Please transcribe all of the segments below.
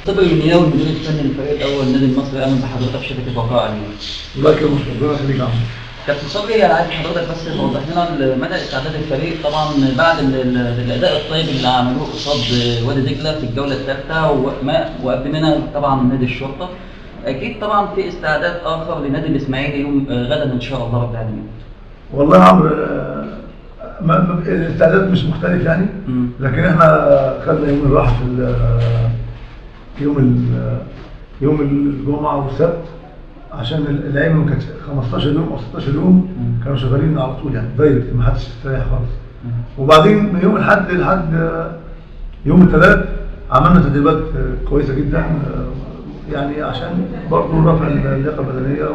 صبري المنياوي المدير الفني للفريق الاول النادي المصري، اهلا بحضرتك في شبكة وقائع اليوم. الله يكرمك، ربنا يخليك يا عم. كابتن صبري، انا عايز حضرتك بس توضح لنا مدى استعداد الفريق طبعا بعد الاداء الطيب اللي عملوه قصاد وادي دجله في الجولة الثالثة وقبل منها طبعا نادي الشرطة. اكيد طبعا في استعداد اخر لنادي الاسماعيلي يوم غدا ان شاء الله رب العالمين. والله يا عمرو الاستعداد مش مختلف يعني، لكن احنا خدنا يوم الراحة في يوم الجمعة والسبت عشان اللعيبة ما كانتش 15 يوم او 16 يوم كانوا شغالين على طول يعني direct، ما حدش استريح خالص. وبعدين من يوم الاحد لحد يوم الثلاث عملنا تدريبات كويسة جدا يعني عشان برضه رفع اللياقة البدنية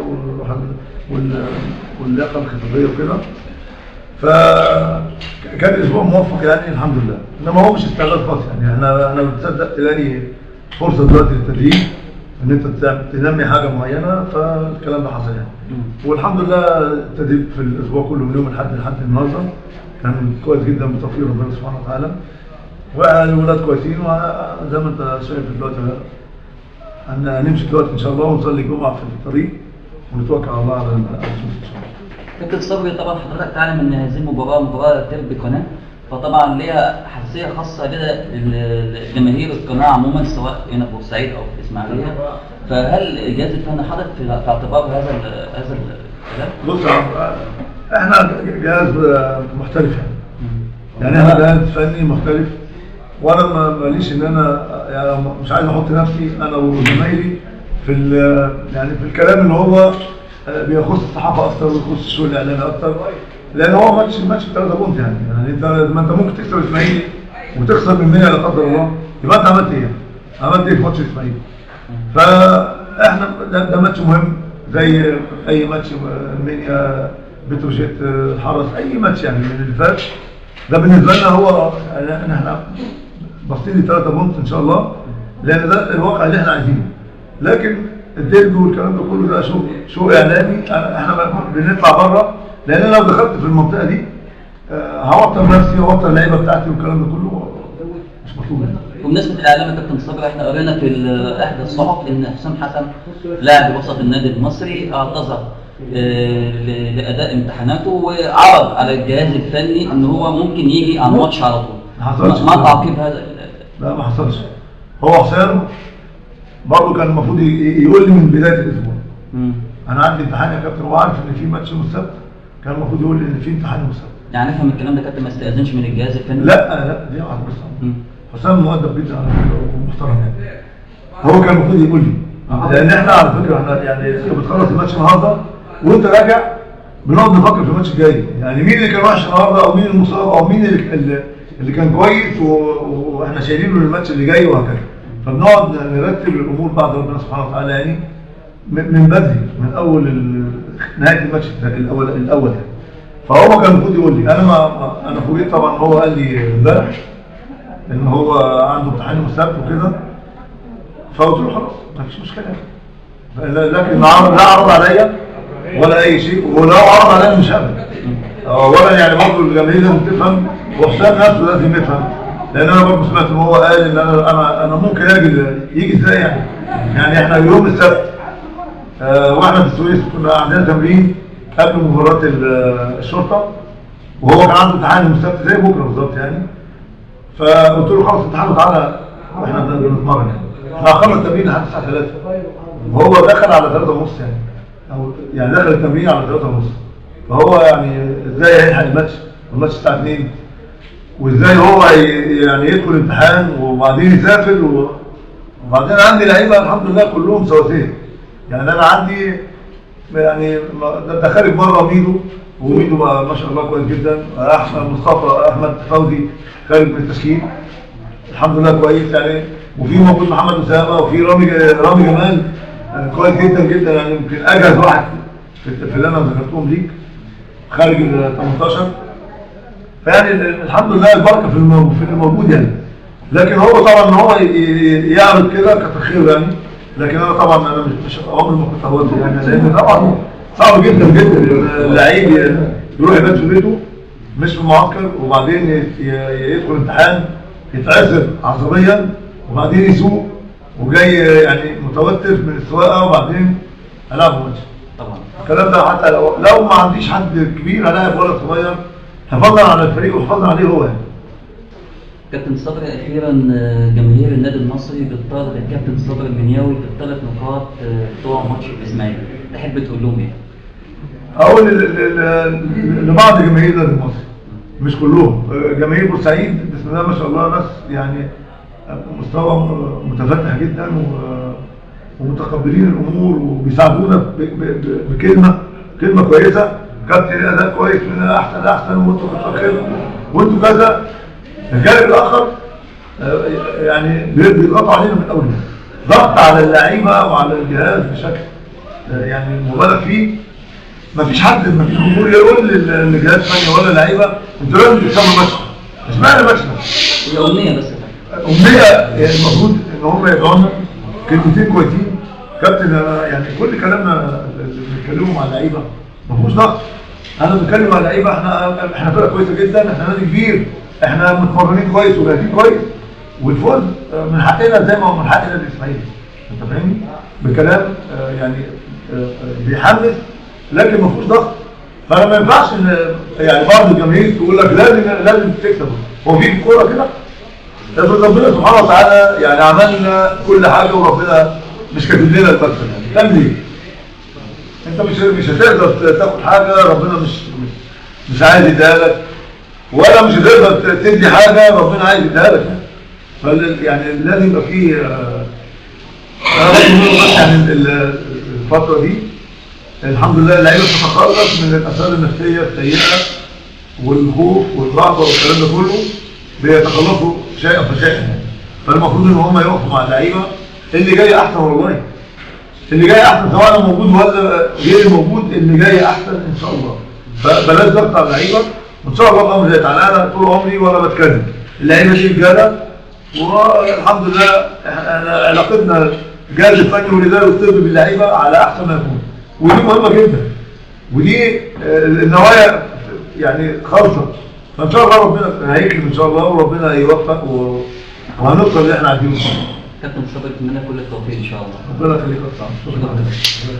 واللياقه الخطابيه وكده. فكان اسبوع موفق يعني الحمد لله، انما هو مش استعداد خاص يعني. احنا بنصدق تلاقي فرصة دلوقتي للتدريب ان انت تنمي حاجة معينة، فالكلام ده حصل يعني. والحمد لله التدريب في الاسبوع كله من يوم الاحد لحد النهارده كان كويس جدا بتوفيق ربنا سبحانه وتعالى، والولاد كويسين وزي ما انت شايف دلوقتي هنمشي دلوقتي ان شاء الله ونصلي الجمعة في الطريق ونتوكل على الله على السوق ان شاء الله. كابتن صبري، طبعا حضرتك تعلم ان هذه المباراة مباراة ديربي قناة، فطبعا ليها حساسية خاصة لدى جماهير القناة عموما سواء هنا في بورسعيد او في الاسماعيلية، فهل الجهاز الفني حاطط في اعتبار هذا الكلام؟ بص احنا جهاز محترف يعني احنا جهاز فني محترف، وانا ماليش ان انا يعني مش عايز احط نفسي انا وزمايلي في يعني في الكلام اللي هو بيخص الصحافة اكتر ويخص الشغل الاعلامي اكتر، لان هو ماتش 3 point يعني انت ما انت ممكن تكسب الاسماعيلي وتخسر من 100 لا قدر الله، يبقى انت عملت ايه؟ عملت ايه في ماتش الاسماعيلي؟ فاحنا ده ماتش مهم زي اي ماتش، المنيا، بتروجيت، الحرس، اي ماتش يعني من اللي فات ده بالنسبة لنا هو يعني احنا باصين ل 3 point ان شاء الله، لان ده الواقع اللي احنا عايزينه. لكن الديربي والكلام ده كله ده شو اعلامي، احنا بنطلع بره، لان انا لو دخلت في المنطقة دي هوتر نفسي وهوتر اللعيبة بتاعتي والكلام ده كله مش مطلوب يعني. وبالنسبة للاعلام يا كابتن صبري، احنا قرينا في احدى الصحف ان حسام حسن لاعب وسط النادي المصري اعتذر لاداء امتحاناته وعرض على الجهاز الفني ان هو ممكن يجي على الماتش على طول. ما تعقيب هذا؟ لا ما حصلش. هو حسام برضه كان المفروض يقول لي من بداية الاسبوع انا عندي امتحان يا كابتن، وعارف ان في ماتش يوم السبت، كان المفروض يقول لي ان في امتحان يوم السبت. يعني افهم الكلام ده كابتن ما استاذنش من الجهاز الفني؟ لا لا، دي واحدة بس. حسام مؤدب جدا على فكرة ومحترم يعني. هو كان المفروض يقول لي، لان احنا على فكرة احنا يعني انت بتخلص الماتش النهارده وانت راجع بنقعد نفكر في الماتش الجاي، يعني مين اللي كان وحش النهارده او مين المصاب او مين اللي كان كويس واحنا شايلينه للماتش اللي جاي وهكذا. فبنقعد نرتب الامور بعد ربنا سبحانه وتعالى يعني من بدري، من اول نهاية الماتش الاول يعني. فهو كان المفروض يقول لي، انا ما انا فوجئت طبعا، هو قال لي امبارح ان هو عنده امتحان يوم السبت وكده، فقلت له خلاص ما فيش مشكلة، لكن لا عرض عليا ولا اي شيء، ولو عرض عليا مش هقبل. اولا يعني برضه الجماهير لازم تفهم، وحسام نفسه لازم يفهم، لان انا برضه سمعت ان هو قال ان انا ممكن اجي. يجي ازاي يعني؟ يعني احنا يوم السبت واحنا في السويس كنا عندنا تمرين قبل مباراة الشرطة، وهو كان عنده امتحان يوم السبت زي بكره بالظبط يعني. فقلت له خلص امتحانه وتعالى واحنا بنتمرن يعني. احنا هنخلص التمرين لحد الساعة 3، وهو دخل على 3:30 يعني، او يعني دخل التمرين على 3:30، فهو يعني ازاي هيلحق الماتش والماتش الساعة 2، وازاي هو يعني يدخل امتحان وبعدين يسافر وبعدين عندي لعيبة الحمد لله كلهم سواسية يعني. انا عندي يعني ده خارج بره ميدو، وميدو ما شاء الله كويس جدا. احمد مصطفى، احمد فوزي خارج من التشكيل الحمد لله كويس يعني، وفي موجود محمد اسامة، وفي رامي جمال كويس جدا جدا يعني، يمكن اجهز واحد في اللي انا ذكرتهم ليك خارج ال 18. فيعني الحمد لله البركة في الموجود يعني. لكن هو طبعا ان هو يعرض كده كتر خيره يعني، لكن انا طبعا انا مش عمري ما كنت هودي يعني، لان طبعا صعب جدا جدا اللعيب يروح يبات في بيته مش في المعسكر، وبعدين يدخل امتحان يتعذب عصبيا، وبعدين يسوق وجاي يعني متوتر من السواقة وبعدين هلعبه ماتش. طبعا الكلام ده حتى لو ما عنديش حد كبير هلاعب ولد صغير حفاظا على الفريق وحفاظا عليه هو يعني. كابتن صبري، اخيرا جماهير النادي المصري بتطالب الكابتن صبري المنياوي بالثلاث نقاط بتوع ماتش الاسماعيلي، تحب تقول لهم ايه؟ اقول لبعض جماهير النادي المصري مش كلهم، جماهير بورسعيد بسم الله ما شاء الله ناس يعني مستوى متفتح جدا ومتقبلين الامور وبيساعدونا بكلمه كلمة كويسة، كابتن اداء كويس من احسن احسن وانتوا كتر خيركم وانتوا كذا. الجانب الاخر يعني بيضغطوا علينا من اول يوم، ضغط على اللعيبة وعلى الجهاز بشكل يعني مبالغ فيه. مفيش حد، مفيش جمهور يقول للجهاز الفني ولا اللعيبة انتوا لازم تكسبوا الماتش. اشمعنى الماتش ده؟ هي امنية بس، امنية يعني المفروض ان هم يدعوا لنا كلمتين كويسين. كابتن يعني كل كلامنا اللي بنتكلمه مع اللعيبة ما فيهوش ضغط. انا بتكلم مع اللعيبة، احنا فرقه كويسة جدا، احنا نادي كبير، احنا متمرنين كويس وجاهزين كويس، والفوز من حقنا زي ما هو من حق النادي الاسماعيلي. انت فاهمني؟ بكلام يعني بيحمس لكن ما فيهوش ضغط. فانا ما ينفعش ان يعني بعض الجماهير تقول لك لازم تكسب. هو في كورة كده؟ لازم ربنا سبحانه وتعالى يعني عملنا كل حاجة وربنا مش كاتب لنا المكسب، يعني تعمل ايه؟ انت مش هتقدر تاخد حاجة ربنا مش عايز يديها لك، ولا مش هتقدر تدي حاجة ربنا عايز يديها لك يعني. يعني لازم يبقى فيه يعني الفترة دي الحمد لله اللعيبة بتتخلص من الاثار النفسية السيئة والخوف والرهبة والكلام ده كله، بيتخلصوا شيئا فشيئا يعني. فالمفروض ان هم يقفوا مع اللعيبة، اللي جاي احسن والله، اللي جاي احسن سواء انا موجود ولا غير موجود، اللي جاي احسن ان شاء الله. فبلاش ضغط على اللعيبة، وان شاء الله الامر هيتعلق. انا طول عمري ولا بتكلم، اللعيبة دي رجاله والحمد لله احنا علاقتنا الجهاز الفني والاداري والطبي باللعيبه على احسن ما يكون، ودي مهمة جدا، ودي النوايا يعني خالصة. فان شاء الله ربنا هيكرم ان شاء الله وربنا يوفق وهنوصل اللي احنا عايزينه ان شاء الله. كابتن صبري، اتمنى كل التوفيق ان شاء الله. ربنا يخليك يا استاذ. شكرا.